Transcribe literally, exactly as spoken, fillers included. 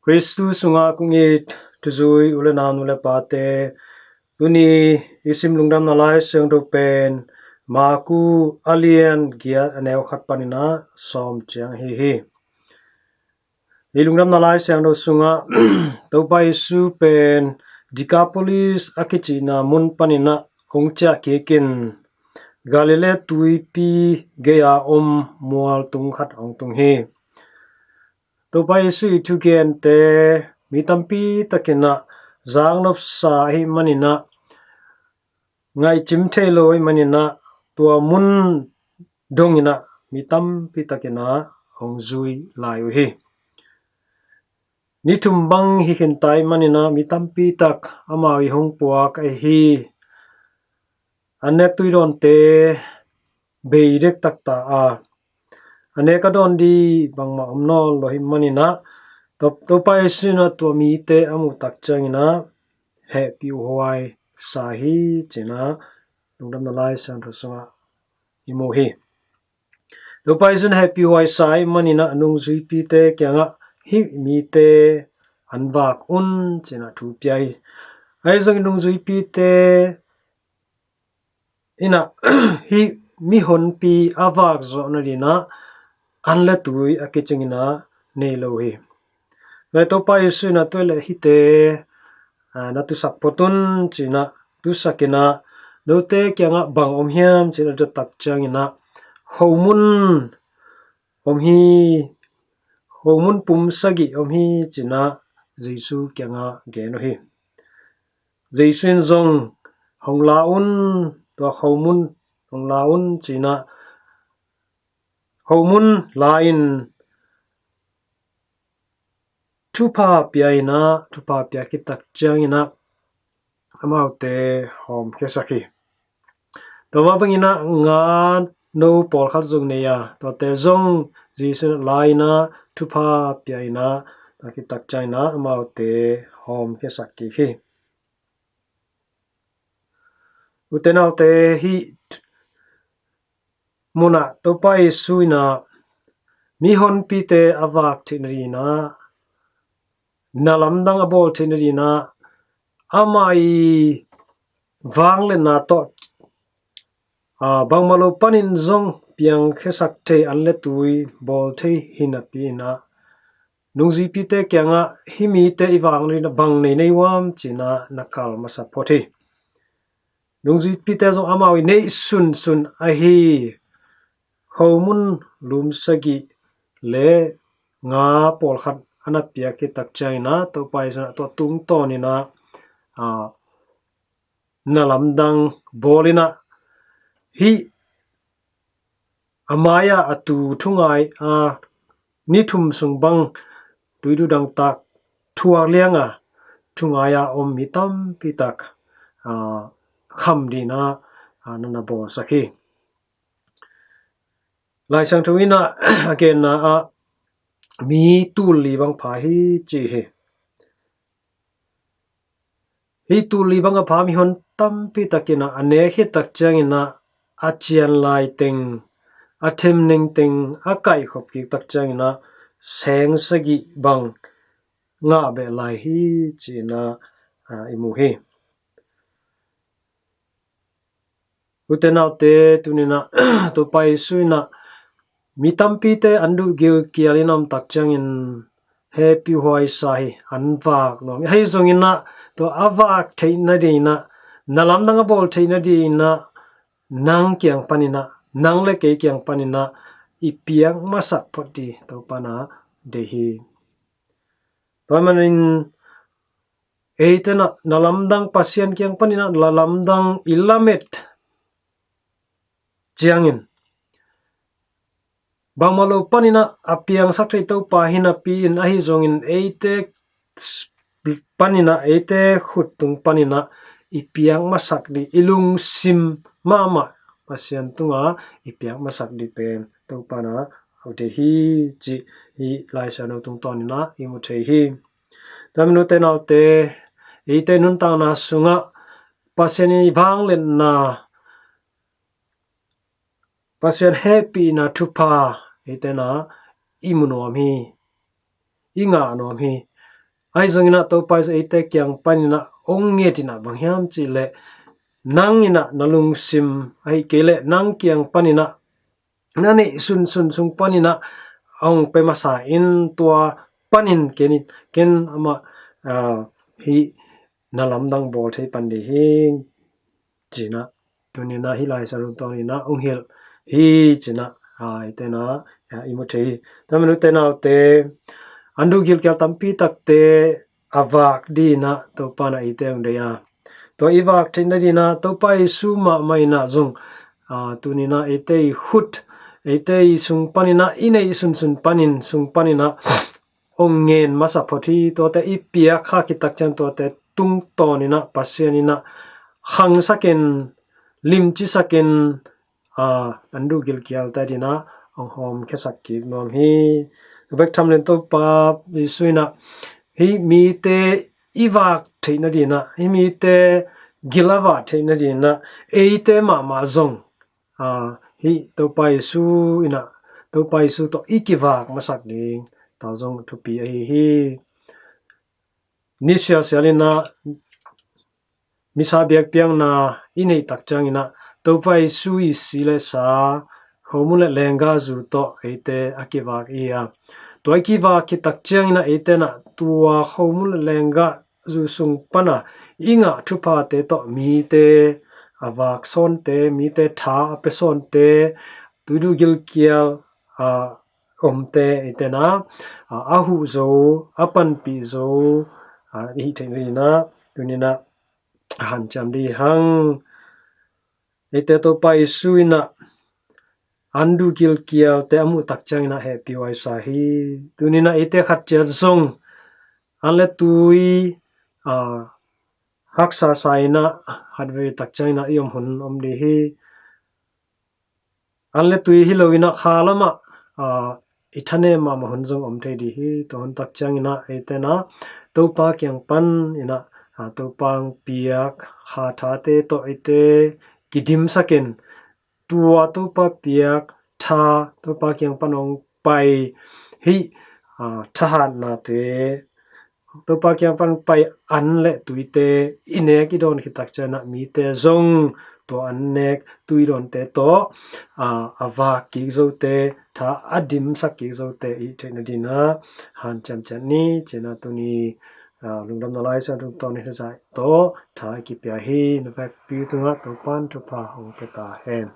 Kristu sungah kong it thuzui u le nau, nu le pate, tuni i sim lungdamna Lai Siangtho pen Maku a lian giat, a neu khat panin ah sawm ciang ahi hi. I lungdamna Lai Siangtho sungah Topa Jesu pen Decapolis a kicihna mun panin ah hong ciah kikin Galilee tuipi gei-a om mual tung khat hong tung hi. Topa Jesu i thugente mi tampi takin ah zaknopsa ahih manin ah, ngaihcim thei lo ahih manin ah, tua mun dongin ah mi tampi takin ah hong zui lai uh hi. Ni thum bang hi khinta ahih manin ah mi tampi tak amau i hong puak ahi hi. An nek tui dawnte bei dektak ta a, a nek a dawn ding bangmah om nawn lo ahih manin ah, Topa Jesu in ah tua mite a muh tak ciangin ah hehpihhuai sa hi, ci-in ah lungdamna Lai Siangtho sungah i mu hi. Topa Jesu in hehpihhuai sa ahih manin ah nungzuipite kiangah hih mite an vak un, ci-in ah thu pia hi. Ahi zongin nungzuipite in ah hih mihonpi a vak zawh nadingin ah an le tui a kicingin ah nei lo hi. Tua Topa Jesu in ah tua leh hihte na tusak phot un, ci-in ah tusakin ah, note kiangah bang om hiam, ci-in ah a dot tak ciangin ah, homun om hi, homun pum sagih om hi, ci-in ah Jesu kiangah gen uh hi. Jesu in zong, hong la un, tua homun hong la un, ci-in ah homun la-in thupha pia in ah, thupha pia khit tak ciangin ah amaute hawmkhiasak hi. Tua mah bangin ah nga no pawlkhat zong nei a, tuate zong Jesu in ah la in ah thupha pia in ah, tua khit tak ciangin ah amaute hawmkhiasak kik hi. Ute naute, hih munah Topa Jesu in ah mihonpite a vak theih nadingin ah, na lamdang a bawl theih nadingin ah, amah i vangliatna tawh, aa, bangmah lo panin zong piangkhiasak thei an le tui bawl thei hi napi in ah, nungzuipite kiangah hih mite i vak nadingin ah bang nei na hi uh hiam, ci-in ah na kal masa phot hi. Nungzuipite zong amau i neih sunsun ahi homun lum sagih le nga pawlkhat a na piak khit tak ciangin ah, Topa Jesu in ah tua tungtawnin ah, aa, na lamdang bawl in ah, hih a mai-ah a tu thungai, aa, ni thum sung bang tuidu dangtak thuak liang a thungai-a om mi tampi tak, aa, kham dingin ah, aa, na na bawlsak hi. Lai Siangtho in ah a genna ah mi tul li bang pha hi, ci hi. Hih tul li bang a pha mihon tampi takin ah a nek khit tak ciangin ah a cian lai teng, a themneng teng a kaihkhop kik tak ciangin ah seng sagih bang ngah beh lai hi, ci-in ah, aa, i mu hi. Ute naute, tuni-in ah Topa Jesu in ah mi tampite an duh gilkial in a om tak ciangin hehpihhuai sa hi, an vak nuam hi. Ahi zongin ah tua a vak theih nadingin ah, na lamdang a bawl theih nadingin ah, nang kiang panin ah, nang le kei kiang panin ah i piak masak phot ding Topa in ah deih hi. Tua manin eite in ah na lamdang, Pasian kiang panin ah na lamdang i lamet ciangin, bangmah lo panin ah a piangsak thei Topa hi napi in, ahi zongin eite panin ah, eite khut tung panin ah i piak masak ding, i lungsim mahmah Pasian tungah i piak masak ding pen Topa in ah a deih hi, cih hih Lai Siangtho tungtawnin ah i mu thei hi. Tua manin ute naute, eite nuntakna sungah Pasian i vangliatna, Pasian hehpihna thupha eite in ah i mu nuam hi, i ngah nuam hi. Ahi zongin ah Topa Jesu eite kiang panin ah hong nget in ah bang hiam cih leh, nang in ah na lungsim, ahih kei leh nang kiang panin ah na neih sunsun sung panin ah hong pia masa in, tua panin ken, ken amah, ah, hih na lamdang bawl thei pan ding hi, ci-in ah tuni-in ah hih Lai Siangtho tawh in ah hong hilh hi, ci-in ah, ah, eite in ah, ah, i mu thei hi. Tua manin ute naute, an duh gilkial tampi takte a vak dingin ah Topa in ah eite hong deih a, tua i vak theihna dingin ah Topa Jesu mahmah in ah zong, ah, tuni-in ah eite i khut, eite i sung panin ah, i neih sunsun panin, sung panin ah hong ngen masa phot hi. Tuate i piak khak khit tak ciang tuate tungtawn in ah Pasian in ah khangsak in, limci sak in, ah, an duh gilkialte adingin ah hong hawmkhiasak kik nuam hi. Tua bek tham loin Topa Jesu in ah hih mite i vak theihna dingin ah, hih mite gil a vak theihna dingin ah eite mahmah zong, ah, hih Topa Jesu in ah, Topa Jesu tawh i kivak masak ding, tua zong thupi ahi hi. Ni sialsial in ah misa biakpiakna i neih tak ciangin ah Topa Jesu i si le sa, khomun le lenggah zu tawh eite a kivak i hi a, tua i kivak khit tak ciangin ah eite in ah tua khomun le lenggah zu sung pan a i ngah thuphate tawh mite a vak sawnte, mite tha a pia sawnte, tui duh gilkial, ah, omte eite in ah, ah, a huh zo, a panpih zo, ah, i hih theihna dingin ah tuni-in ah hanciam ding hi hang. Eite Topa Jesu in ah an duh gilkialte a muh tak ciangin ah hehpih huai sa hi. Tuni-in ah eite khat ciat zong an le tui, ah, haksa sa in ah khatvei tak ciangin ah i om hun om ding hi. An le tui hi loin ah kha lamah, ah, i thanem mahmah hun zong om thei ding hi. Tua hun tak ciangin ah eite in ah Topa kiang panin ah, ah, Topa hong piak kha thate tawh eite kidimsak in, tua Topa piak tha, Topa kiang pan hong pai hih, ah, thahatnate, Topa kiang pan pai an le tuite i nek i dawn khit tak ciangin ah mite zong tua an nek tui dawnte tawh, ah, a vak kik zote, tha a dimsak kik zote i theihna dingin ah hanciam ciat ni, ci-in ah tuni, ah, Lungdamna Lai Siangtho tawh ni hezai tawh tha i kipia hi. Na vekpi tungah Topa'n thupha hong pia ta hen.